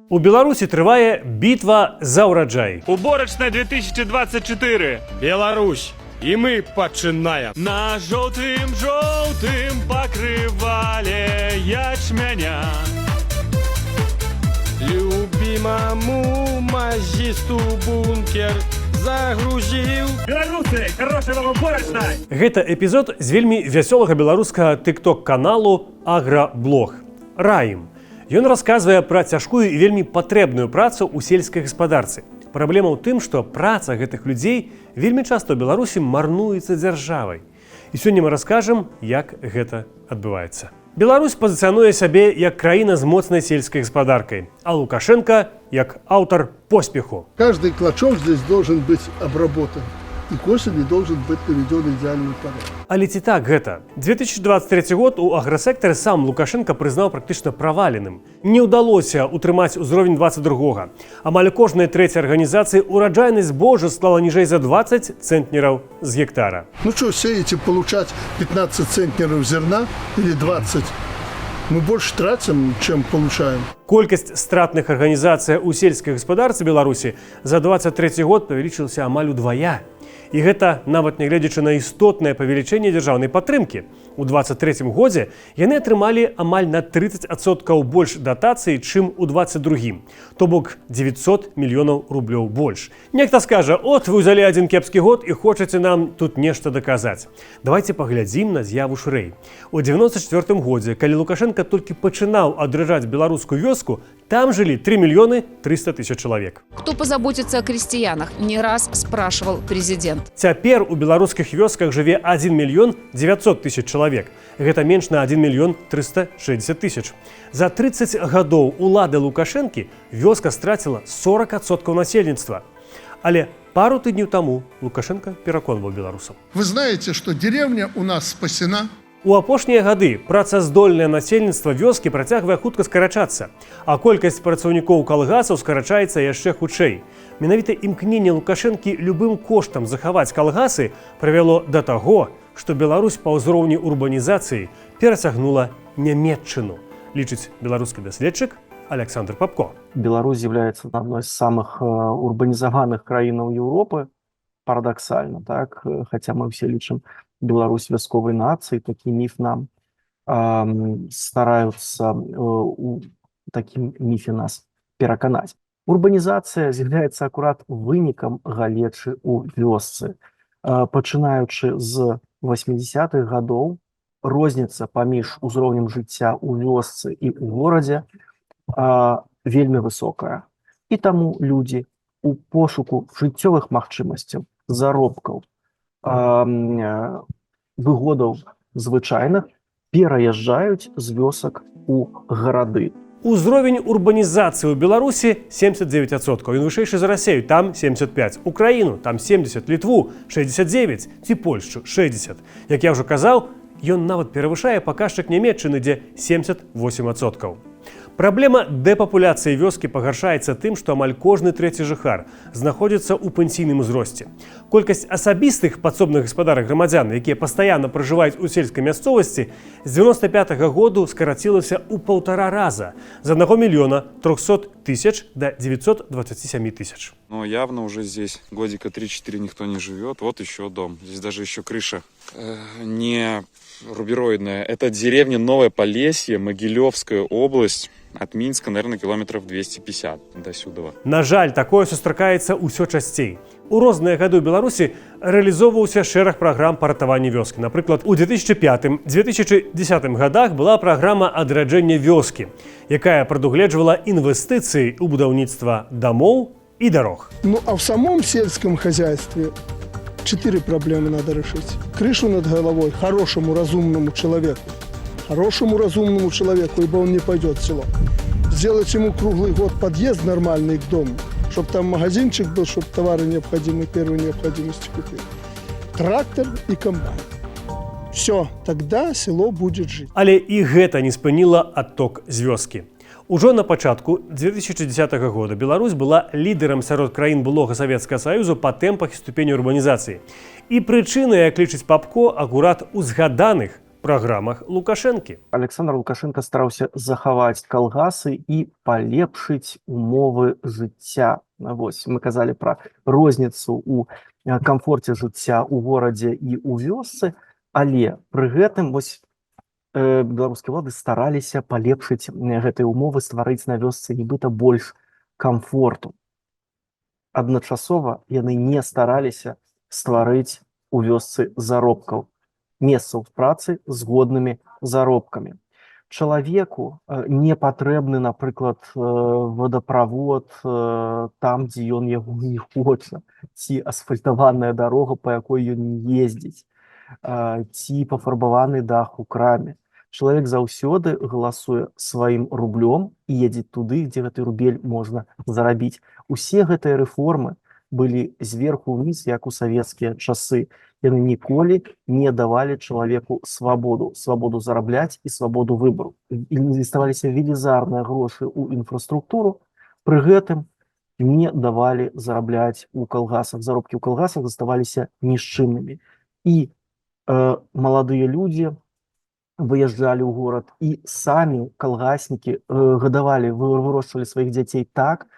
У Беларусі трывае бітва за ўраджай. Уборочная 2024. Беларусь. І мы пачынаем. На жоўтым жоўтым пакрывале ячмяня. Любимому мазисту бункер загрузил. Беларусы, хорошая вам уборочная! Гэта эпізод з вельмі вясёлага беларускага тыкток-каналу «Аграблог». Раім. Ён расказвае пра цяжкую і вельмі патрэбную працу ў сельскай гаспадарцы. Праблема ў тым, што праца гэтых людзей вельмі часта ў Беларусі марнуецца дзяржавай. І сёння мы раскажам, як гэта адбываецца. Беларусь пазіцыянуе сябе як краіна з моцнай сельскай гаспадаркай, а Лукашэнка як аўтар поспеху. Каждый клочок здесь должен быть обработан. И к осени должен быть приведен идеальный порядок. Але ці так гэта? 2023 год у аграсектары сам Лукашэнка прызнаў практычна праваленым. Не ўдалося ўтрымаць узровень 22. Амаль у кожнай трэцяй арганізацыі ураджайнасць збожжа склала ніжэй за 20 цэнтнераў з гектара. Ну что, сеять и получать 15 центнеров зерна или 20? Мы больше тратим, чем получаем. Колькасць стратных арганізацый у сельскай гаспадарцы Беларусі за 23 год павялічылася амаль удвая. І гэта нават нягледзячы на істотнае павелічэнне дзяржаўнай падтрымкі. У 23 годзе яны атрымалі амаль на 30% больш датацыі, чым у 22. То бок 900 мільёнаў рублёў больш. Нехта скажа: «От вы ўзялі адзін кепскі год і хочаце нам тут нешта даказаць». Давайте паглядзім на з'яву шырэй. У 94 годзе, калі Лукашэнка толькі пачынаў адраджаць беларускую вёску, там жылі 3 мільёны 300 тысяч чалавек. Кто позаботится о крестьянах? Не раз спрашивал президент. Цяпер у беларускіх вёсках жыве 1 мільён 900 тысяч чалавек. Гэта менш на 1 мільён 360 тысяч. За 30 гадоў улады Лукашэнкі вёска страціла 40% насельніцтва. Але пару тыдняў таму Лукашэнка пераконваў беларусаў. Вы знаете, что деревня у нас спасена. У апошнія гады працаздольнае насельніцтва вёскі працягвае хутка скарачацца, а колькасць працаўнікоў калгасаў скарачаецца яшчэ хутчэй. Менавіта імкненне Лукашэнкі любым коштам захаваць калгасы прывяло да таго, што Беларусь па ўзроўні урбанізацыі перацягнула Нямеччыну, лічыць беларускі даследчык Аляксандр Папко. Беларусь з'яўляецца адной з самых урбанізаваных краінаў Еўропы, парадаксальна, так, хаця мы ўсе лічым Беларусь вясковай нацыяй, такі міф нам стараюцца у такім міфе нас пераканаць. Урбанізацыя з'яўляецца акурат вынікам галечы ў вёсцы. Пачынаючы з 80-х гадоў, розніца паміж узроўнем жыцця ў вёсцы і ў горадзе вельмі высокая. І таму людзі у пошуку жыццёвых магчымасцяў, заробкаў, выгодаў звычайных пераязджаюць з вёсак у гарады. Узровень урбанізацыі ў Беларусі 79%. Ён вышэйшы за Расею, там 75, Украіну, там 70, Літву 69 ці Польшчу 60. Як я ўжо казаў, ён нават перавышае паказчык Нямеччыны, дзе 78%. Праблема дэпапуляцыі вёскі пагаршаецца тым, што амаль кожны трэці жыхар знаходзіцца ў пенсійным узросце. Колькасць асабістых падсобных гаспадарак грамадзян, якія пастаянна пражываюць у сельскай мясцовасці, з 95 -го году скарацілася ў паўтара раза, з 1 мільёна 300 тысяч до 927 тысяч. Но явно уже здесь годика 3-4 никто не живет. Вот еще дом. Здесь даже еще крыша не рубероидная. Это деревня Новое Полесье, Могилевская область. От Минска, наверное, километров 250 до сюда. На жаль, такое сустракаецца ўсё часцей. У розныя гады ў Беларусі рэалізоўваўся шэраг праграм па ратаванні вёскі. Напрыклад, у 2005-2010 годах была праграма адраджэння вёскі, якая прадугледжвала інвестыцыі ў будаўніцтва дамоў і дарог. Ну а в самом сельском хозяйстве четыре проблемы надо решить. Крышу над головой хорошему разумному человеку. Хорошему разумному человеку, ибо он не пойдет в село. Сделать ему круглый год подъезд нормальный к дому, чтобы там магазинчик был, чтобы товары необходимые, первой необходимости купил. Трактор и комбайн. Все, тогда село будет жить. Але і гэта не спыніла адток з вёскі. Ужо на пачатку 2010 года Беларусь была лідарам сярод краін былога Савецкага Саюзу па тэмпах і ступені урбанізацыі. І прычына, як лічыць Папко, акурат у згаданых праграмах Лукашэнкі. Александр Лукашенко стараўся захаваць калгасы і палепшыць умовы жыцця. Вось мы казалі пра розніцу у камфорце жыцця ў горадзе і ў вёсцы, але пры гэтым вось беларускія ўлады стараліся палепшыць гэтыя умовы, стварыць на вёсцы нібыта больш камфорту. Адначасова яны не стараліся стварыць у вёсцы заробкаў, месцаў працы з годнымі заробкамі. Чалавеку не патрэбны, напрыклад, водаправод там, дзе ён яго не хоча, ці асфальтаваная дарога, па якой ён не ездзіць, ці пафарбаваны дах у краме. Чалавек заўсёды галасуе сваім рублём і едзе туды, дзе гэты рубель можна зарабіць. Усе гэтыя рэформы былі зверху ўніз, як у савецкія часы. Яны ніколі не давалі чалавеку свабоду, свабоду зарабляць і свабоду выбару. Інвеставаліся велізарныя грошы ў інфраструктуру, пры гэтым не давалі зарабляць у калгасах. Заробкі ў калгасах заставаліся нішчымнымі. І маладыя людзі выязджалі ў горад, і самі калгаснікі гадавалі, вырошчвалі сваіх дзяцей так,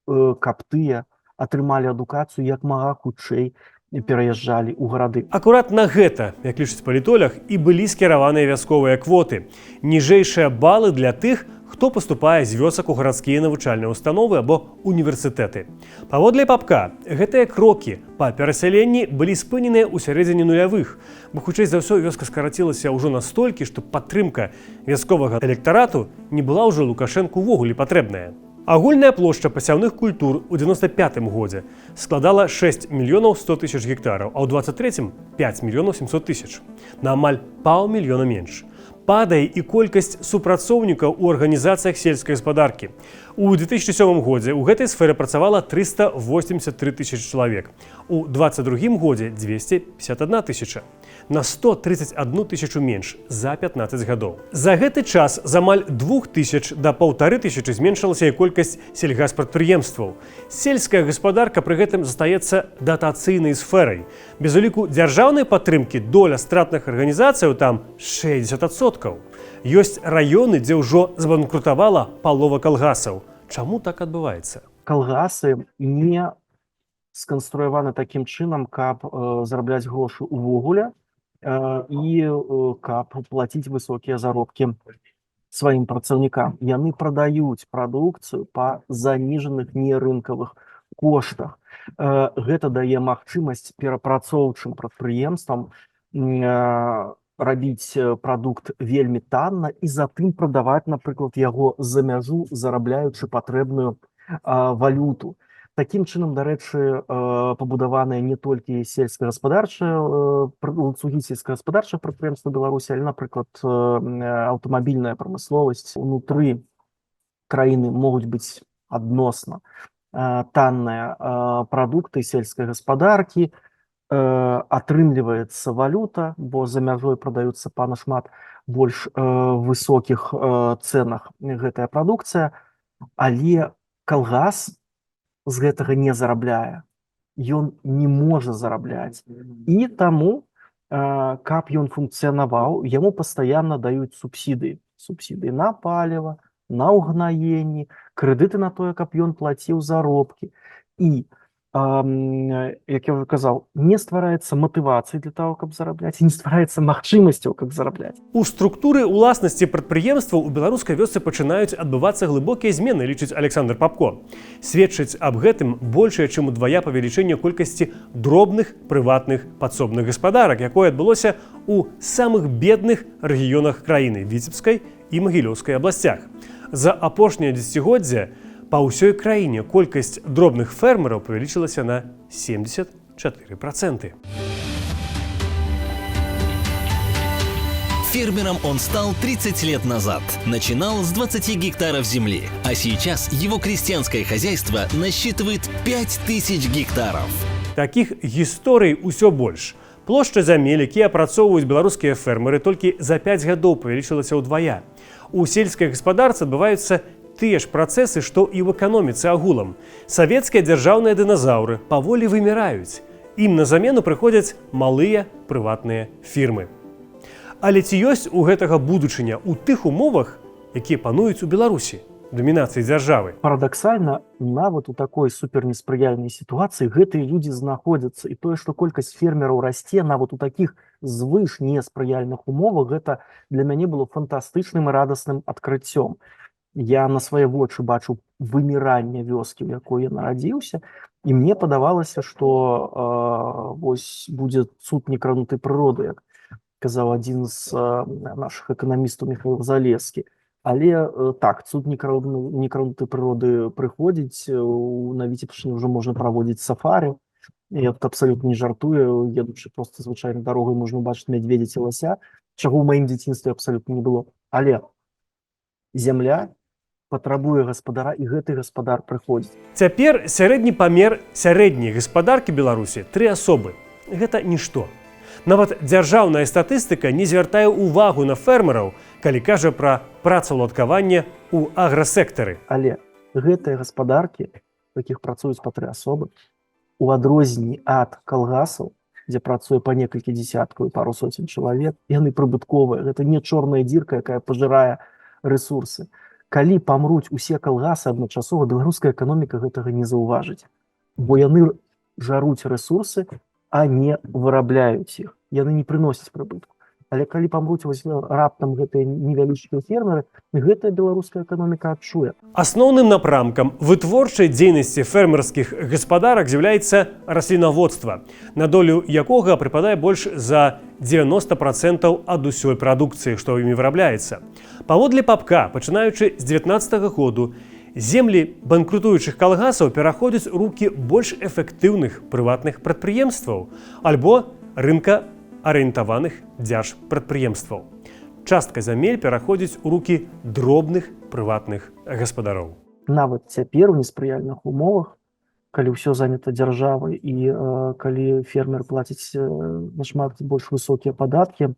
каб тыя атрымалі адукацыю, як мага хутчэй пераязджалі ў гарады. Акурат на гэта, як лічыць палітолаг, і былі скіраваныя вясковыя квоты. Ніжэйшыя балы для тых, хто паступае з вёсак у гарадскія навучальныя установы або універсітэты. Паводле Папка, гэтыя крокі па перасяленні былі спыненыя ў сярэдзіне нулявых, бо хутчэй за ўсё вёска скарацілася ўжо настолькі, што падтрымка вясковага электарату не была ўжо Лукашэнку ўвогуле патрэбная. Агульная плошча пасяўных культур у 95 годзе складала 6 мільёнаў 100 тысяч гектараў, а ў 23 5 мільёнаў 700 тысяч. На амаль паўмільёна менш. Падае і колькасць супрацоўнікаў у арганізацыях сельскай гаспадаркі. У 2007 годзе ў гэтай сферы працавала 383 тысячи чалавек. У 22 годзе 251 тысяча. На 131 тысячу менш за 15 гадоў. За гэты час з амаль 2000 да 1500 зменшылася і колькасць сельгаспрадпрыемстваў. Сельская гаспадарка пры гэтым застаецца датацыйнай сферай. Без уліку дзяржаўнай падтрымкі доля стратных арганізацыяў там 60%. Ёсць раёны, дзе ўжо збанкрутавала палова калгасаў. Чаму так адбываецца? Калгасы не сканструяваны такім чынам, каб зарабляць грошы ўвогуле і каб плаціць высокія заробкі сваім працаўнікам. Яны прадаюць прадукцыю па заніжаных нерынкавых коштах. Гэта дае магчымасць перапрацоўчым прадпрыемствам рабіць прадукт вельмі танна і затым прадаваць, напрыклад, яго за мяжу, зарабляючы патрэбную валюту. Такім чынам, дарэчы, пабудаваныя не толькі сельскагаспадарчыя ланцугі сельскагаспадарчых прадпрыемстваў Беларусі, але, напрыклад, аўтамабільная прамысловасць. Унутры краіны могуць быць адносна танныя прадукты сельскай гаспадаркі, атрымліваецца валюта, бо за мяжой прадаюцца па нашмат больш высокіх цэнах гэтая прадукцыя, але калгас з гэтага не зарабляе. Ён не можа зарабляць. І таму, каб ён функцыянаваў, яму пастаянна даюць субсідыі. Субсідыі на паліва, на ўгнаенні, крэдыты на тое, каб ён плаціў заробкі. І, як я ўжо казаў, не ствараецца матывацыі для того, каб зарабляць, і не ствараецца магчымасцяў, каб зарабляць. У структуры ўласнасці прадпрыемстваў у беларускай вёсцы пачынаюць адбывацца глыбокія змены, лічыць Александр Папко. Сведчыць аб гэтым большае, чым удвая павелічэнне колькасці дробных прыватных падсобных гаспадарак, якое адбылося ў самых бедных рэгіёнах краіны — Віцебскай і Магілёўскай абласцях. За апошняе дзесяцігоддзе па ўсёй краіне колькасць дробных фермераў павялічылася на 74%. Фермером он стал 30 лет назад. Начинал с 20 гектаров земли. А сейчас его крестьянское хозяйство насчитывает 5000 гектаров. Такіх гісторый усё больш. Плошча зямель, якія апрацоўваюць беларускія фермеры, толькі за 5 гадоў павялічылася ўдвая. У сельскай гаспадарцы адбываюцца тыя ж працэсы, што і ў эканоміцы агулам. Савецкія дзяржаўныя дыназаўры паволі выміраюць. Ім на замену прыходзяць малыя прыватныя фірмы. Але ці ёсць у гэтага будучыня ў тых умовах, якія пануюць у Беларусі, дамінацыі дзяржавы? Парадаксальна, нават у такой супернеспрыяльнай сітуацыі гэтыя людзі знаходзяцца, і тое, што колькасць фермераў расце нават у такіх звыш неспрыяльных умовах, гэта для мяне было фантастычным і радасным адкрыццём. Я на свае вочы бачыў выміранне вёскі, у якой я нарадзіўся, і мне падавалася, што вось будзе цуд некранутай прыроды, як казаў адзін з нашых эканамістаў Михаил Залескі. Але так, цуд некранутай прыроды прыходзіць, на Віцебшчыне ўжо можна праводзіць сафары. Я тут абсалютна не жартую, едучы проста звычайнай дарогай, можна ўбачыць мядзведзя ці лася, чаго ў маім дзяцінстве абсалютна не было. Але зямля патрабуе гаспадара, і гэты гаспадар прыходзіць. Цяпер сярэдні памер сярэдняй гаспадаркі Беларусі — тры асобы. Гэта нішто. Нават дзяржаўная статыстыка не звяртае ўвагу на фермераў, калі кажа пра працаўладкаванне ў аграсектары. Але гэтыя гаспадаркі, у якіх працуюць па тры асобы, у адрозненні ад калгасаў, дзе працуе па некалькі дзесяткаў і пару соцень чалавек, яны прыбытковыя. Гэта не чорная дзірка, якая пажырае рэсурсы. Калі памруць усе калгасы адначасова, беларуская эканоміка гэтага не заўважыць, бо яны жаруць рэсурсы, а не вырабляюць іх. Яны не прыносяць прыбытку. Але калі памруць вось раптам гэтыя невялічкія фермеры, гэтая беларуская эканоміка адчуе. Асноўным напрамкам вытворчай дзейнасці фермерскіх гаспадарак з'яўляецца раслінаводства, на долю якога прыпадае больш за 90% ад усёй прадукцыі, што імі вырабляецца. Паводле Папка, пачынаючы з 19 году, землі банкрутуючых калгасаў пераходзяць у рукі больш эфектыўных прыватных прадпрыемстваў альбо рынка арыентаваных дзяржпрадпрыемстваў. Частка зямель пераходзіць у рукі дробных прыватных гаспадароў. Нават цяпер у неспрыяльных умовах, калі ўсё занята дзяржавай і калі фермер плаціць нашмат больш высокія падаткі,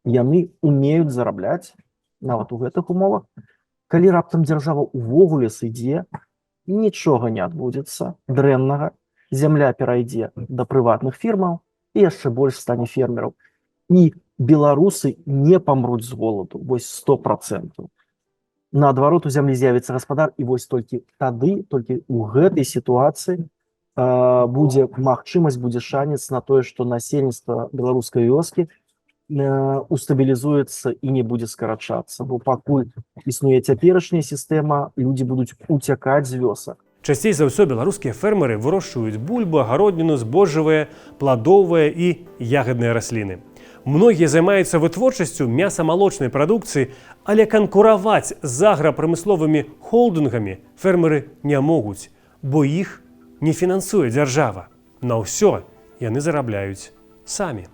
яны умеюць зарабляць нават у гэтых умовах. Калі раптам дзяржава ўвогуле сыдзе, нічога не адбудзецца дрэннага, зямля перайдзе да прыватных фірмаў, і яшчэ больш стане фермераў. І беларусы не памруць з голаду, вось 100%. Наадварот, у зямлі з'явіцца гаспадар, і вось толькі тады, толькі ў гэтай сітуацыі будзе магчымасць, будзе шанец на тое, што насельніцтва беларускай вёскі устабілізуецца і не будзе скарачацца. Бо пакуль існуе цяперашняя сістэма, людзі будуць уцякаць з вёсак. Часцей за ўсё беларускія фермеры вырошчваюць бульбу, агародніну, збожжавыя, пладовыя і ягадныя расліны. Многія займаюцца вытворчасцю мяса-малочнай прадукцыі, але канкураваць з аграпрамысловымі холдынгамі фермеры не могуць, бо іх не фінансуе дзяржава. На ўсё яны зарабляюць самі.